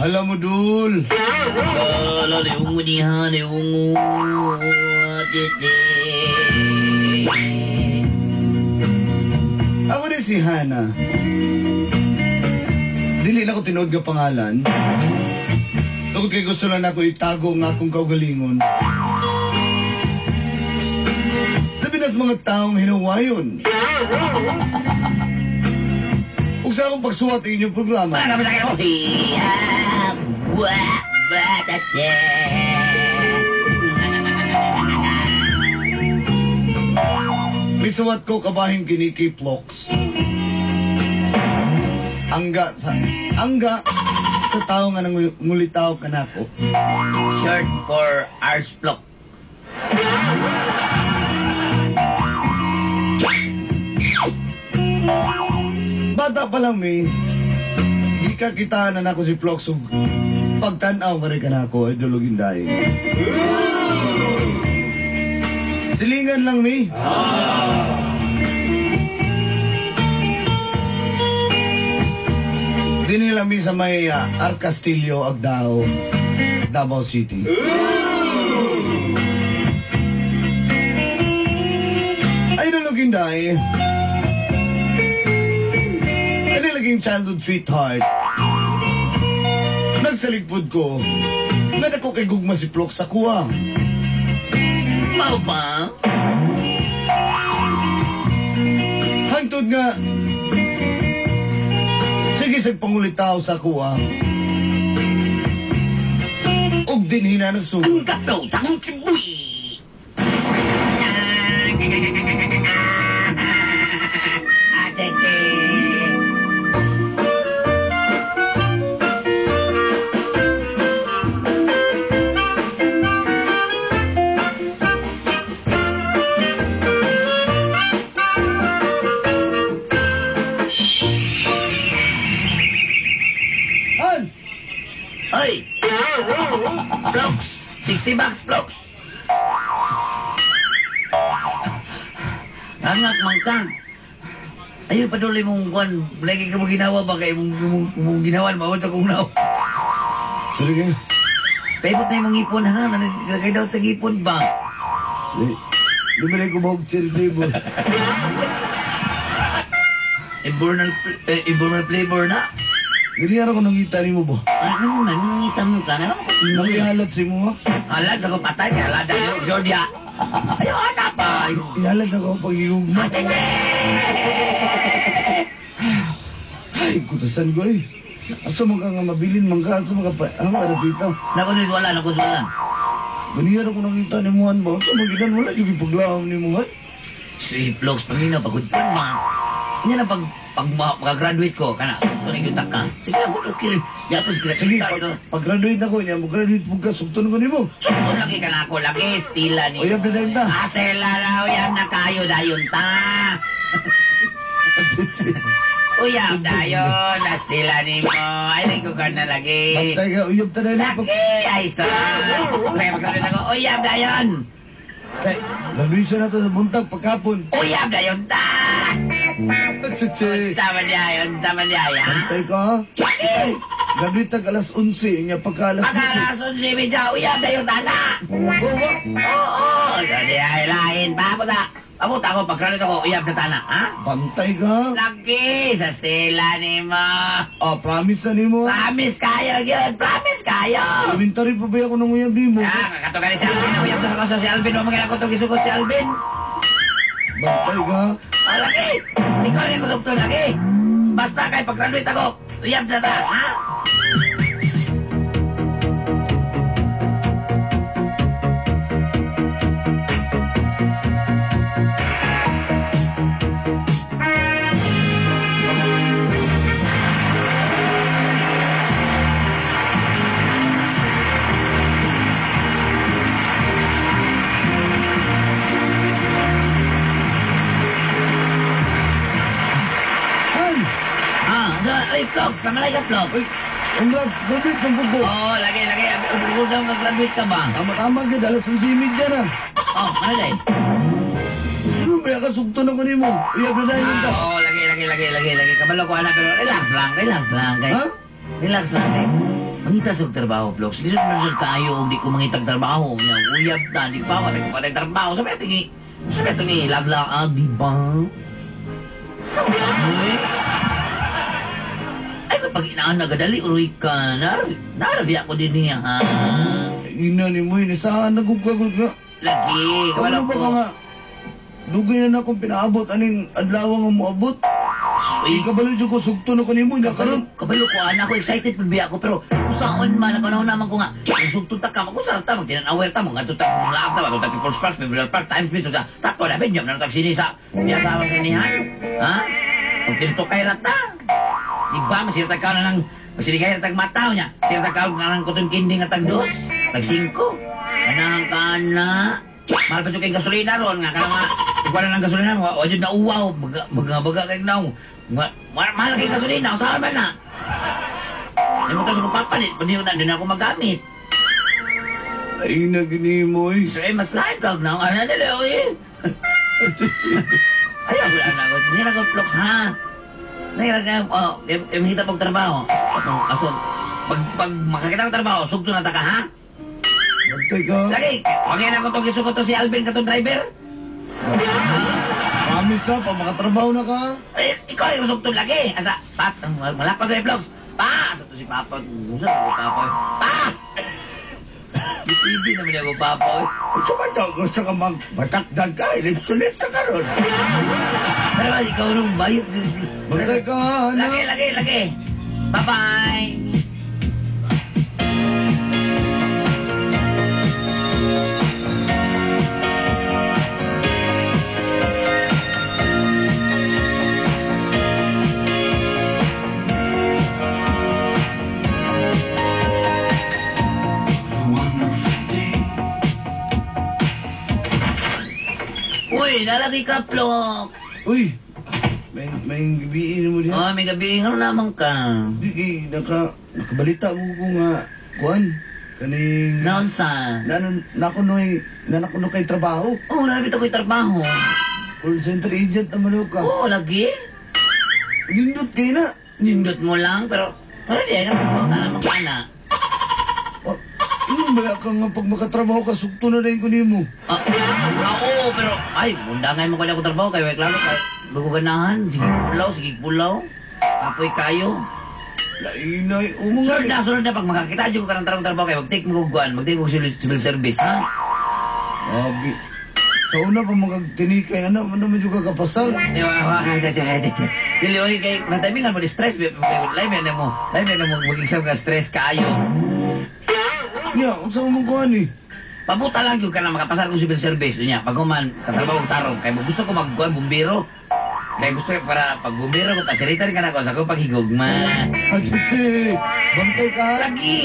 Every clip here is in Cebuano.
Hala mo, Dul. Hala, liungo niya, liungo. Ako rin si Hana. Dili na ko tinuod nga pangalan. Tungod kay gusto lang ako itago nga akong kaugalingon. Labi na sa mga taong hinawayon. Ug sa akong pagsuwat inyong programa. Misuwat ko kabahin kini kay Plox. Angga sa tao nga nangulitaw kanako. Short for Ars Plox. Bata pa lang mi, gikakitaan na nako si Plox ug pagtan-aw ka rin kanako ay dulugin dahil. Silingan lang mi. Dini lang mi sa may Ar Castillo, Agdao, Davao City. Ay dulugin dahil. Kani laging childhood sweetheart. Nagsaligpod ko. Nga nako kay gugma si Plox sa kuha. Mao pa? Hangtod nga, sige sa pangulitaw sa kuha. Og din hinanag sugod. Ang gato, takong sibuy! Han! Ay! Plox! 60 bucks, Plox! Hangak man ka. Ayaw, patuloy mong kwan. Lagi ka mo ginawa ba? Kaya mong ginawan, mawad sa kong naw. Sorry kayo. Paibot na yung mga ipon, ha? Nalagay daw sa ipon ba? Di ba na kumahog cherry flavor? Infernal flavor na. Ganyan ako nangita ni mo ba? Ay, ano na? Nangita mo ka? Ano ko? Nangihalat si mo, ha? Halad ako patay. Kaya halad ako. Georgia. Ayaw, anak pa. Ihalad ako pag-iugma. Acheche! Ay, kutasan ko eh. Asa man ka nga mabilin, man ka. Asa man ka pa. Ah, marapita. Naku, wala. Naku, wala. Ganyan ako nakita ni Muhan ba? Asa man ginan, wala yung ipaglaom ni Muhan. Si Plox, paminaw, pagod pa ma. Yan ang pag-graduate ko, kana, ito na yung ka. Sige lang, okay rin. Yato, sige, Sige, pag-graduate ako niya, mag-graduate po ka, sugton ko ni mo. Sugton lagi ka na ako, lagi, stila ni mo. Uyab na dayon ta. Ah, sela na, uyab na kayo, dayon ta. Uyab dayon, astila ni mo. Ay, lagi ko ka na lagi. Bantay ka, uyab ta dayon. Lagi, ay, sus. Kaya mag-graduate ako, uyab dayon. Kay, graduation na to sa buntag, pagkapon. Uyab dayon ta. Chichi. Sama niya yun, sama niya, ha? Bantay ka, ha? Lagi! Graduate tag alas 11, nga pagka alas 12. Pagka alas 11, medyo uyab dayon ta na. Oo, Oo, di ay lain pa. Papunta, papunta ako, pag-graduate ako, uyab na tana, ha? Bantay ka. Lagi, sa stila ni mo. Ah, promise na ni mo. Promise kayo, yun. Promise kayo. Elementary pa ba ako nung uyab ni mo? Ah, kakatugan ni si Alvin. Uyab to sa si Alvin. Huwag mo ko itong isugot si Alvin. Bantay ka. Ah, lagi. Ikaw lang yung kusugto, lagi. Basta kay pag-graduate ako, uyab na ta, ha? Vlogs. Namalay ka, Vlogs. Uy, congrats, graduate ng buko. Oo, lagi, lagi. Kung daw graduate ka ba? Tama-tama gyud alas 11:30 na. Oh, ano day? Sino ba kasugto na ko nimo? Uyab na dayon ka. Ah, oo, lagi, lagi, lagi, lagi, lagi. Kabalo ko, anak, pero relax lang, relax lang. Kay, Ha? Relax lang, kay. Mangita sa trabaho, Vlogs. Lisod man jud kayo og di ko mangitag trabaho. Nya, uyab na, di pa, wala ko pa trabaho. Sabi tingi, laglaag, di ba? Sabi eh. Ay, kung pag inaan nagadali, uroy ka. Narabi ako din niya, ha? Ina ni mo, inisahan na gugagod nga. Lagi, kabalo Kabalo ba ko. ka nga? Dugay na na akong pinaabot, aning adlaw nga moabot. Uy, Kabalo jud ko sugto na ko nimo, nya karon. Kabalo ko, anak ko, excited pa biya ako, pero usaon man, ako naman ko nga, kung sugtong ta ka, kung ta, magtinanawir ta, mga ta, laag ta, magtunta People's Park, Memorial Park, Times Beach, sa tatlo na, binyam na natag sini sa, biya sa sinihan, ha? Magtinutukay ra ta. Di ba, masira tag na ng, masiligay na tag mataw niya, sira tag na ng kutong kinding nga tag dos, tag singko, kanang ka na, mahal pa kay gasolina ron nga, kanang nga, ikuha na ng gasolina, wa jud na uwaw, baga, baga, baga kay naong, mahal kay gasolina, usahan man na. Ay mo kasi kung papalit, pwede na din ako magamit. Ay na gini mo eh. So, eh, mas live kag na. Ano nila, eh. Ay, ako na ako. Hindi na ako vlogs, ha? Nahirap ka, oh, kaya mahita pag trabaho. Aso, pag makakita ko trabaho, sugto na ta ka, ha? Bantay ka. Lagi, wag yan ako itong isuko to si Alvin katong driver. Promise ha, pa makatrabaho na ka. Eh, ikaw ay usog to lagi. Asa, pat, malako sa vlogs. Pa! Asa to si Papa. Usa to si Papa. Pa! TV naman ako, Papa. Unsa man daw gusto ka magbatakdan ka, lips to lips ka karon. Pero ba, ikaw nung bayot. Bantay ka ha, anak. Lagi, lagi, lagi. Bye-bye. Uy, nalagi ka, Plok. Uy, may gabiin mo diha. Oh, may gabi. Ano naman ka? Di kay nakabalita mo ko nga kuan kaning Naunsa? nanakunoy nanakuno kay trabaho. Oh, nalapit ako'y trabaho. Call center agent naman ka. Oo, oh, lagi. Nindot kay na. Nindot mo lang, pero... Pero di, ano ka naman ka na. Oh, ingon ba ka nga pag makatrabaho ka sugto na dayon ko nimo. Ah, oo, pero... Ay, undangay mo kanya akong trabaho, kayo ay klaro, kay... Bago ganahan, sige pulaw, sige pulaw. Kapoy kayo. Lainay umo nga. Sunod na, pag makakita dyan ko ka ng tarong trabaho, kayo mag-take mo guguan, mag-take mo civil service, ha? Abi. Sa una pa magtinikay ana man naman jud ka kapasar. Di ba, wa, sa, sa, sa, sa. Dili, oy, kay, natimingan mo, di stress, lain na mo, mag-exam ka, stress kayo. Nya, unsa man kuan eh? Pabuta lang yun ka na makapasar kong civil service niya. Pag human, katrabaho og tarong. Kaya gusto ko magkuhan bumbero. Kaya gusto ko para pag bumbero ko, pasiritan ka na ko sa ko paghigugma. Ay, bantay ka. Lagi!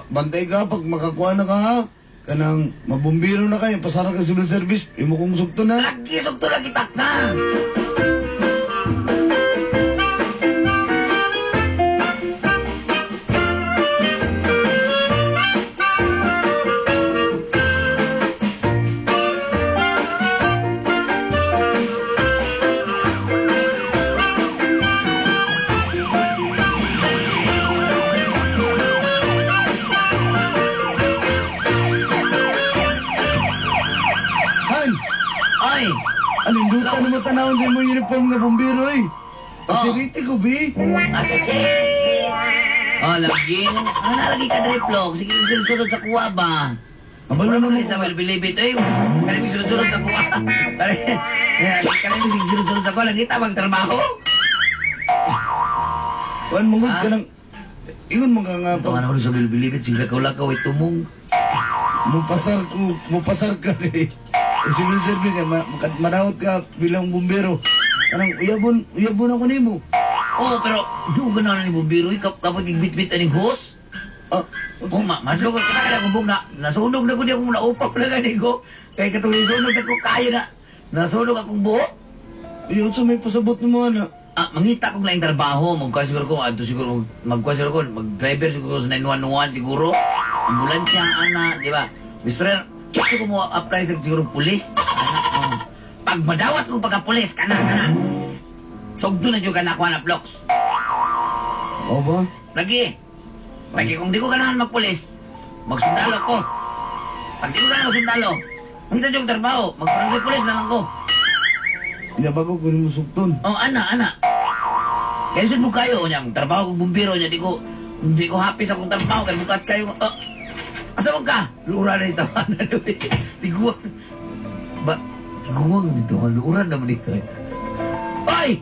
Bantay ka pag makakuha na ka ha. Kanang mabumbiro na kayo, pasara ka civil service, imo kong sugto na. Lagi, sugto lagi tak na! Han! Oy! Anindutan na mo tanawon sa imong uniform nga bumbiro eh. Pasiriti ko, bi. Asachi! Oh, lagi. Ano na lagi ka, Dreplog? Sige, sunod-sunod sa kuwa ba? Abalo na Ano mo. sa well believe it. Eh, kanimi sunod-sunod sa kuwa. Kanimi sunod-sunod sa kuwa. Nakita bang trabaho? Kuan mangod Ah? ka ng... Ingon mo ka nga Ito pag nga naman sa well believe it. Sige, lakaw-lakaw, itumong. mupasar ko, mupasar ka eh. Ang civil service, eh, manawat ka bilang bumbero. Kanang uyabon, uyabon ako nimo. Oh, pero doon ka na ni Bumbiro, eh, kapag igbitbit aning hose. Ah, Oh, madlog ka na kung bug na nasunog na ko di ako naupaw na gani ko. Kay katong sunog na ko kayo na. Nasunog akong buhok. Ayun sa may pasabot ni mo ana. Ah, mangita kong laing trabaho, magkuha siguro ko, adto siguro, magkuha siguro ko, mag-driver siguro sa 911 siguro, ambulansya, ana, di ba? Mr. Gusto ko mo apply sa siguro pulis. Ana, oh. Pag madawat ko pagka-pulis, kana, kana. Sugdo na dyan ka na kuha na blocks. O ba? Lagi. Lagi kung di ko ganahan magpulis, magsundalo ko. Pag di ko ganahan magsundalo, mangita dyan trabaho, magparangay pulis na lang ko. Iya bago ko mo sugton. Oh, ana, ana. Kaya sud mo kayo, nya, trabaho kong bumbiro nya, di ko happy sa akong trabaho, kaya bukat kayo, oh, asa mo ka? Luura na ito, ana, tiguang. Ba, tiguang dito, luura naman dito. Hoy!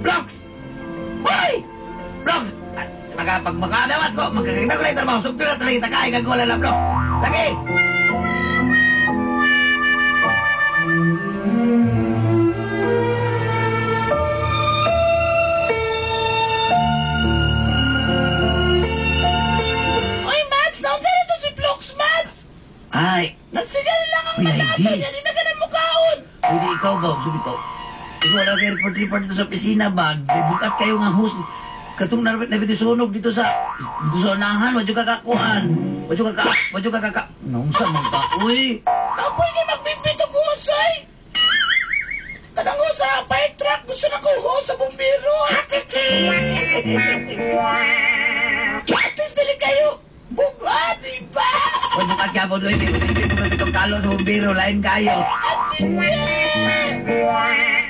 Blocks! Hoy! Blocks! Pag makadawat ko, magkakita ko lang yung trabaho, sugto na talaga yung takay, kagwala na blocks. Lagi! Oy, Mads! Naunsa na to si Flux, Mads! Ay, Nagsigal lang ang Uy, matato hindi. niya, di na ganun mukhaon! Pwede ikaw ba? Sabi ko, ikaw wala kayo report dito sa opisina ba? May bukat kayo nga host. Katong narapit na sunog dito sa unahan, wadyo ka kakuan. Wadyo ka ka, wadyo ka kaka. Naunsa man ka, uy. Kapoy ni magbitbit og husay! Kanang husa, fire truck, gusto na ko hose sa bumbiro! Hachichi! At least dali kayo, bugat, di ba? Uy, bukat ka po, uy. Di ko itong talo sa bumbiro, lain kayo. Achichi!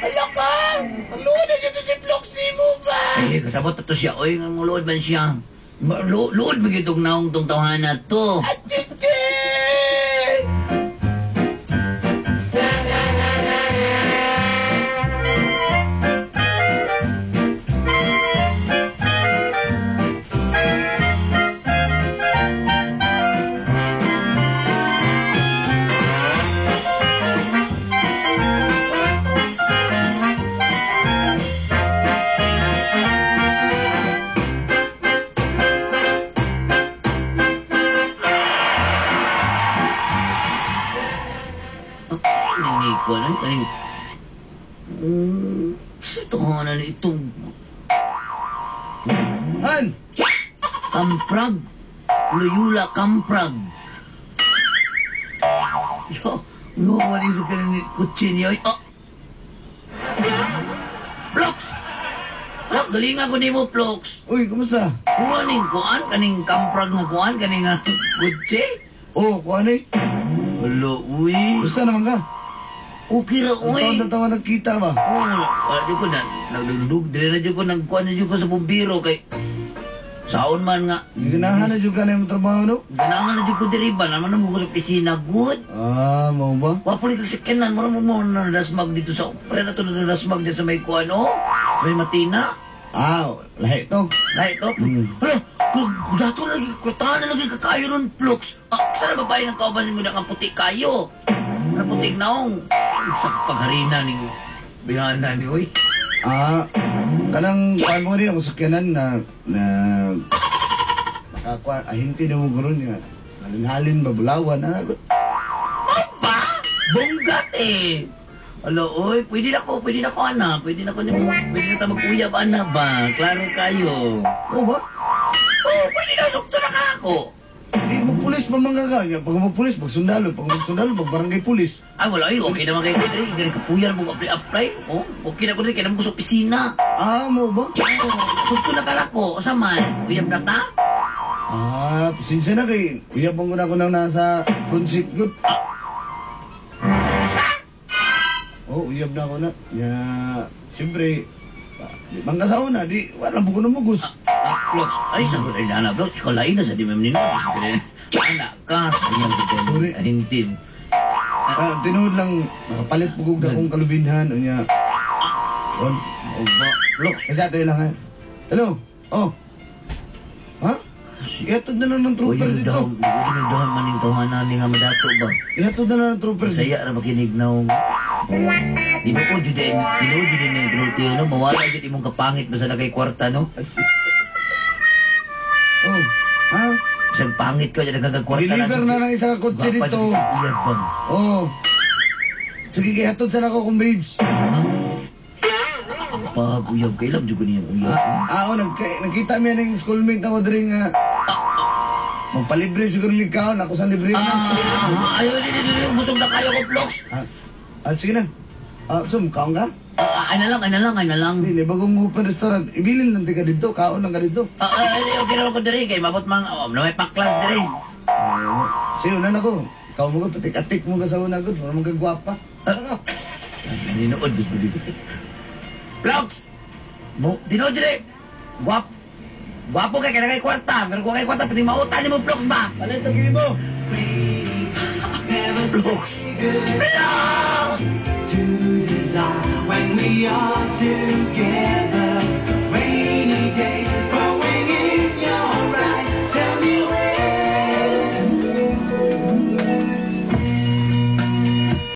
Ala ka! Ang luod na dito si Flux ni mo ba? Ay, kasabot na to siya, uy. Nga luod man siya. Luod ba gitong naong tong tawhana to? Achichi! Ko, ano kaning sa tahanan itong Han! Kamprag. Loyola Kamprag. Yo, yo, wala sa kanin kutsi niya. Oh! Plox! Ala, galing ako ni mo, Plox. Uy, kumusta? Kuha ning kuan, kaning Kamprag nga kuan, kaning kutsi. Oh, kuan eh. Hala, uy. Kumusta naman ka? Okay ra, Ang uy. taon na tawa nagkita ba? Oh, wala jud ko na nagdugdug dili na jud ko nagkuan na jud ko sa bumbiro kay saon man nga Ganahan na jud ka na yung trabaho, no? ganahan na jud ko diri ba naman mo ko sa opisina good. Ah, mao ba? Wa pud kag sakyanan mo mo nadasmag dito sa pre na to nadasmag dito sa may kuan oh. Sa may Matina. Ah, lahi to. Lahi to. Hala, kung dato lagi kutahan na lagi kakayo ron Flux. Ah, sana babae ng kauban mo na kang puti kayo. Na puti naong. Sa pagharina ning bihana ni oy. Ah, kanang kuan mo rin ako sakyanan na na nakakuan ahinti na mo karon nga. Halin-halin ba bulawan ana ko. Ba? Bonggat eh. Alo, oy, pwede na ko, ana. Pwede na ko nimo. Pwede na ta mag-uyab ana ba? Klaro kayo. Oh ba? Oh, pwede na sugto na ka ako. Di magpulis pa man ka. Pag magpulis, magsundalo. Pag magsundalo, magbarangay pulis. Ay, wala ay, okay naman kayo diri. Diri kapuyan mo apply apply. Oh, okay na ko diri kay namo sa opisina. Ah, mo ba? Oh, sugto na ka ko. Asa man? Uyab na ta? Ah, pasensya na kay uyab ko na ako nang nasa front seat ko. Sa? Oh, uyab na ako na. Ya, siyempre, di bangka sa una, di, wala buko na mugos. Ah, Flox. Ay, sa ay na Flox. Ikaw lain na sa di ma'am nino. Anak ka, sayang sa Sorry. ahintin. Ah, tinuod lang, nakapalit po kong dakong kalubinhan, unya. On, O ba, Flox. kasi ato lang ha. Hello? Oh. Ha? Ihatod na lang ng trooper Uy, dito. dahan, dahan man yung tawanan ni nga madato ba? Ihatod na lang ng trooper. Saya ra makinig na. Tinuod jud din, tinuod jud din yung no, mawala jud imong kapangit basta na kay kwarta no. Oh. Ha? Bisag pangit ka dyan nagkagkwarta Deliver na lang isa ka kotse dito. Iya ba? Oh. Sige, kay hatod sana ako kung babes. Pag uyab kay love jud ko niyang uyab. Ah, oh, nagkita mi ning schoolmate ako diri nga magpalibre siguro ni kaon ako sa libre na. Ah, ayo di di di busog na kayo ko, Flox. Ah, sige na. Ah, so kaon ka? Ah, ay na lang, ay na lang, ay na lang. Hindi, bagong open restaurant. Ibilin lang ka dito, kaon lang ka dito. Ah, ah, ay, okay naman ko diri kay mabot mang oh, na may paklas diri. Sige, una na ko. Ikaw mo ko, patik-atik mo ka sa una ko. Para magkagwapa. Ninood bis dito. Flox. Mo tinuod diri. Guwap. Gwapo kay kay kwarta, pero kung kay kwarta pwede mauta nimo, Flox ba? Palit ang mo. Flox. Flox!